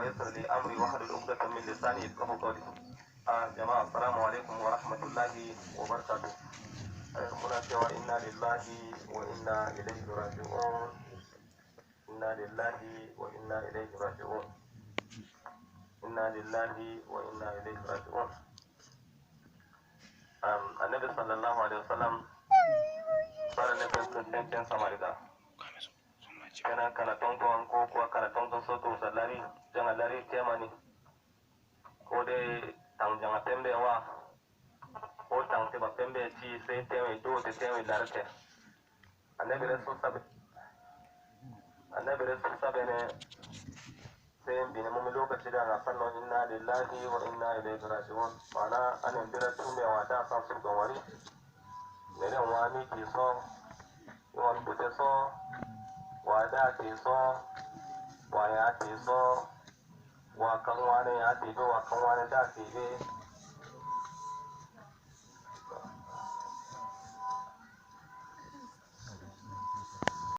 ويسر لي أمري واحلل عقدة من لساني يفقهوا قولي. جماعة، السلام عليكم ورحمة الله وبركاته. Muna cewa inna lillahi wa inna ilaihi raji'un, inna lillahi wa inna ilaihi raji'un, inna lillahi wa inna ilaihi raji'un. Annabi sallallahu alaihi wasallam fara ne kan sun samariga yana kana tonton ko kuwa kana tonton soto salari janga lari temani ko dai tang janga pembe wa ko tang te ba pembe ci sai teme do te teme larte. Annabi rasul sabe, annabi rasul sabe ne sai bi ne mun lokaci da na sanno inna lillahi wa inna ilaihi raji'un. Ma'ana anan bira tumewa da sa su wari mere wani ke so wani kute so wa da ke so wa ya ke so wa kan wani ya ke be wa kan wani da ke be.